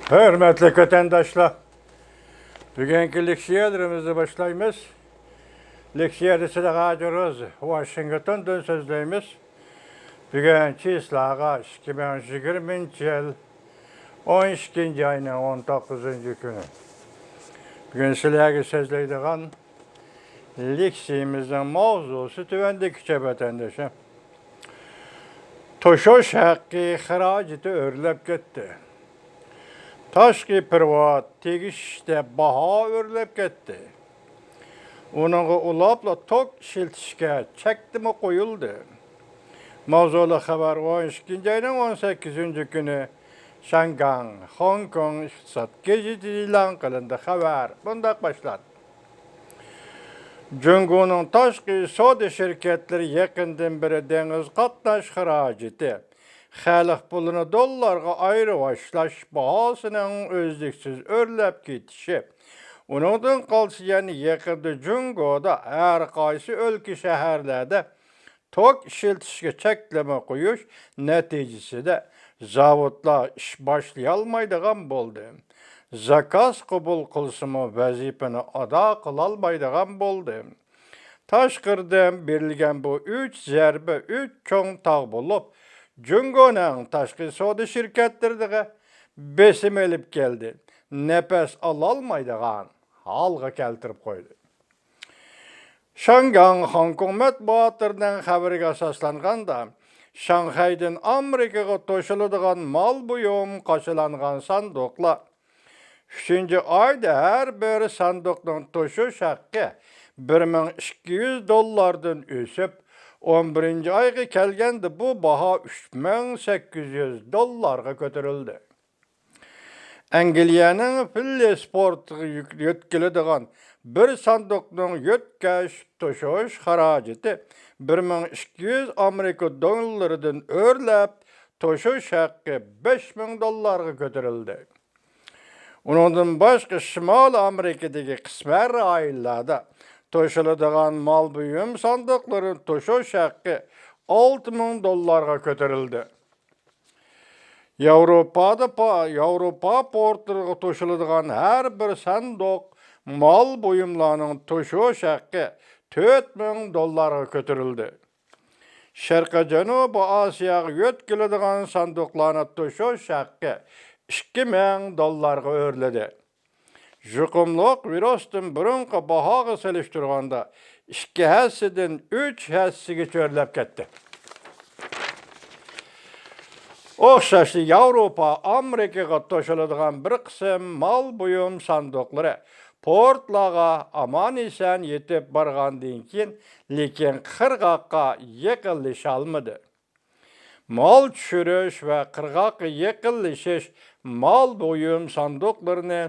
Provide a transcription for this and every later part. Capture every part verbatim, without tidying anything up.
ھۆرمەتلىك ۋەتەنداشلار، بۈگۈنكى لېكسىيەلىرىمىزنى باشلايمىز. لېكسىيەدە سىلەرگە ھازىر روز ۋاشىنگتوندىن سۆزلەيمىز. بۈگۈن چىسلاغا ئىككى مىڭ يىگىرمىنچى يىل ئون ئىككىنچى ئاينىڭ ئون توققۇزىنچى كۈنى. بۈگۈن سىلەرگە سۆزلەيدىغان لېكسىيىمىزنىڭ ماۋزۇسى تۆۋەندىكىچە، ۋەتەندىشىم. توشۇش ھەققى خىراجىتى ئۆرلەپ كەتتى. تاشقى پېرېۋوت تېگىشىشتە باھا ئۆرلەپ كەتتى. ئۇنىڭغا ئۇلاپلا توك ئىشلىتىشكە چەكلىمە قويۇلدى. ماۋزۇلۇق خەۋەر ئون ئىككىنچى ئاينىڭ ئون سەككىزىنچى كۈنى شياڭگاڭ، خوڭكوڭ ئىقتىساد گېزىتىدە ئېلان قىلىندى. خەۋەر بۇنداق باشلاندى. جۇڭگونىڭ تاشقى سودا شىركەتلىرى يېقىندىن بېرى دېڭىز قاتناش خىراجىتى، خەلق پۇلىنى دوللارغا ئايرىۋاشلاش باھاسىنىڭ ئۈزلۈكسىز ئۆرلەپ كېتىشى، ئۇنىڭدىن قالسا يەنە يېقىندا جۇڭگودا ھەر قايسى ئۆلكە، شەھەرلەردە توك ئىشلىتىشكە چەكلىمە قويۇش نەتىجىسىدە زاۋۇتلار ئىش باشلىيالمايدىغان بولدى. زاكاز قوبۇل قىلسىمۇ ۋەزىپىنى ئادا قىلالمايدىغان بولدى. تاشقىرىدىن بېرىلگەن بۇ ئۈچ زەربە ئۈچ چوڭ تاغ بولۇپ، جۇڭگونىڭ تاشقى سودا شىركەتلىرىگە بېسىم ئېلىپ كەلدى. نەپەس ئالالمايدىغان ھالغا كەلتۈرۈپ قويدى. شياڭگاڭ خوڭكوڭ مەتبۇئاتلىرىنىڭ خەۋىرىگە ئاساسلانغاندا، شاڭخەيدىن ئامېرىكىغا توشۇلىدىغان مال بۇيۇم قاچىلانغان ساندۇقلار ئۈچىنچى ئايدا ھەر بىر ساندۇقنىڭ توشۇش ھەققى بىر مىڭ ئىككى يۈز دوللاردىن ئۆسۈپ، ئون بىرىنچى ئايغا كەلگەندە بۇ باھا ئۈچ مىڭ سەككىز يۈز دوللارغا كۆتۈرۈلدى. ئەنگلىيەنىڭ فىللىس پورتىغا يۆتكىلىدىغان بىر ساندۇقنىڭ يۆتكەش توشۇش خىراجىتى بىر مىڭ ئىككى يۈز ئامېرىكا دوللىرىدىن ئۆرلەپ، توشۇش ھەققى بەش مىڭ دوللارغا كۆتۈرۈلدى. ئۇنىڭدىن باشقا، شىمالىي ئامېرىكىدىكى قىسمەن رايونلاردا توشۇلىدىغان مال بۇيۇم ساندۇقلىرى توشۇش ھەققى ئالتە مىڭ دوللارغا كۆتۈرۈلدى. ياۋروپادا پا-، ياۋروپا پورتلىرىغا توشۇلىدىغان ھەر بىر ساندۇق مال بۇيۇملارنىڭ توشۇش ھەققى تۆت مىڭ دوللارغا كۆتۈرۈلدى. شەرقىي جەنۇبىي ئاسىياغا يۆتكىلىدىغان ساندۇقلارنى توشۇش ھەققى ئىككى مىڭ دوللارغا ئۆرلىدى. يۇقۇملۇق ۋىرۇستىن بۇرۇنقى باھاغا سېلىشتۇرغاندا ئىككى ھەسسىدىن ئۈچ ھەسسىگىچە ئۆرلەپ كەتتى. ئوخشاشلا ياۋروپا ئامېرىكىغا توشۇلىدىغان بىر قىسىم مال بۇيۇم ساندۇقلىرى پورتلارغا ئامان-ئېسەن يېتىپ بارغاندىن كېيىن، لېكىن قىرغاققا يېقىنلىشالمىدى. مال چۈشۈرۈش ۋە قىرغاققا يېقىنلىشىش مال بۇيۇم ساندۇقلىرىنى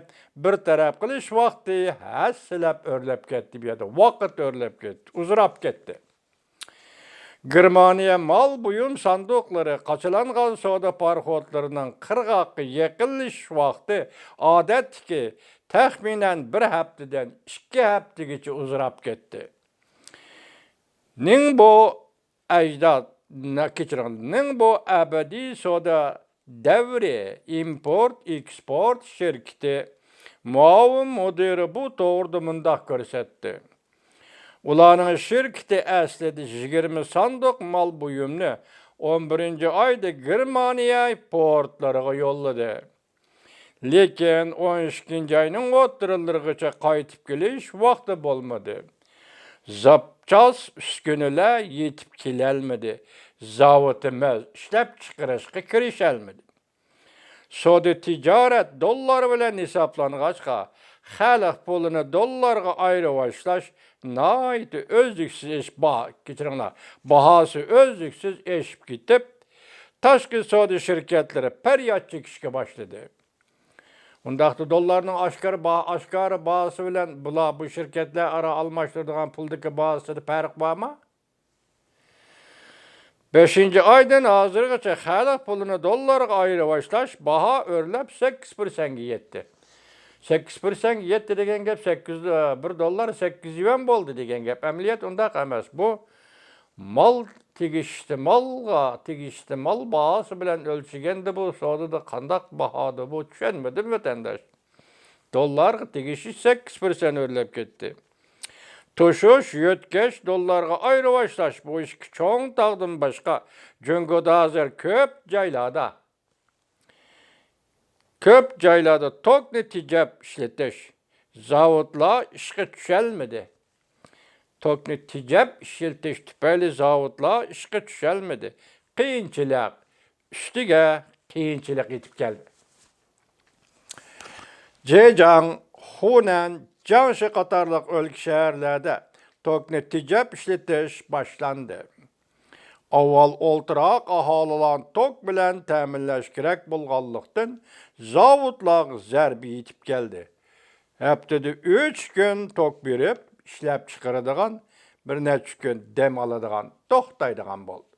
بىر تەرەپ قىلىش ۋاقتى ھەسسىلەپ ئۆرلەپ كەتتى، بۇ يەردە ۋاقىت ئۆرلەپ كەتتى، ئۇزىراپ كەتتى. گېرمانىيە مال بۇيۇم ساندۇقلىرى قاچىلانغان سودا پاراخوتلىرىنىڭ قىرغاققا يېقىنلىشىش ۋاقتى ئادەتتىكى تەخمىنەن بىر ھەپتىدىن ئىككى ھەپتىگىچە ئۇزىراپ كەتتى. نىڭبو ئەجداد، نە-، كەچۈرۈڭ، نىڭبو ئەبەدىي سودا دەۋرى ئىمپورت ئېكسپورت شىركىتى مۇئاۋىن مۇدىرى بۇ توغرىدا مۇنداق كۆرسەتتى: ئۇلارنىڭ شىركىتى ئەسلىدە يىگىرمە ساندۇق مال بۇيۇمنى ئون بىرىنچى ئايدا گېرمانىيە پورتلىرىغا يوللىدى. لېكىن ئون ئىككىنچى ئاينىڭ ئوتتۇرىلىرىغىچە قايتىپ كېلىش ۋاقتى بولمىدى. زاپچاس ئۈسكۈنىلەر يېتىپ كېلەلمىدى. زاۋۇتىمىز ئىشلەپچىقىرىشقا كىرىشەلمىدى. سودا تىجارەت دوللار بىلەن ھېسابلانغاچقا، خەلق پۇلىنى دوللارغا ئايرىۋاشلاش ناھايىتى ئۈزلۈكسىز ئېشىپ، با-، كەچۈرۈڭلار، باھاسى ئۈزلۈكسىز ئېشىپ كېتىپ، تاشقى سودا شىركەتلىرى پەرياد چېكىشكە باشلىدى. ئۇنداقتا دوللارنىڭ ئاشكارا با-، ئاشكارا باھاسى بىلەن بۇلار، بۇ شىركەتلەر ئارا ئالماشتۇرىدىغان پۇلدىكى باھاسىدا پەرق بارمۇ؟ بەشىنچى ئايدىن ھازىرغىچە خەلق پۇلىنى دوللارغا ئايرىۋاشلاش باھا ئۆرلەپ سەككىز پىرسەنتكە يەتتى. سەككىز پىرسەنتكە يەتتى دېگەن گەپ سەككىز، بىر دوللار سەككىز يۈەن بولدى دېگەن گەپ. ئەمەلىيەت ئۇنداق ئەمەس. بۇ مال تېگىشلىك مالغا تېگىشلىك مال باھاسى بىلەن ئۆلچىگەندە بۇ سودىدا قانداق باھادۇ بۇ؟ چۈشەنمىدىم، ۋەتەنداش. دوللارغا تېگىشلىك سەككىز پىرسەنت ئۆرلەپ كەتتى. توشۇش، يۆتكەش، دوللارغا ئايرىۋاشلاش، بۇ ئىككى چوڭ تاغدىن باشقا جۇڭگودا ھازىر كۆپ جايلاردا، كۆپ جايلاردا توكنى تېجەپ ئىشلىتىش، زاۋۇتلار ئىشقا چۈشەلمىدى. توكنى تېجەپ ئىشلىتىش تۈپەيلى زاۋۇتلار ئىشقا چۈشەلمىدى. قىيىنچىلىق ئۈستىگە قىيىنچىلىق يېتىپ كەلدى. جېجياڭ، خۇنەن، جياڭشى قاتارلىق ئۆلكە شەھەرلەردە توكنى تېجەپ ئىشلىتىش باشلاندى. ئاۋۋال ئولتۇراق ئاھالىلارنى توك بىلەن تەمىنلەش كېرەك بولغانلىقتىن، زاۋۇتلارغا زەربە يېتىپ كەلدى. ھەپتىدە ئۈچ كۈن توك بېرىپ، ئىشلەپچىقىرىدىغان، بىر نەچچە كۈن دەم ئالىدىغان، توختايدىغان بولدى.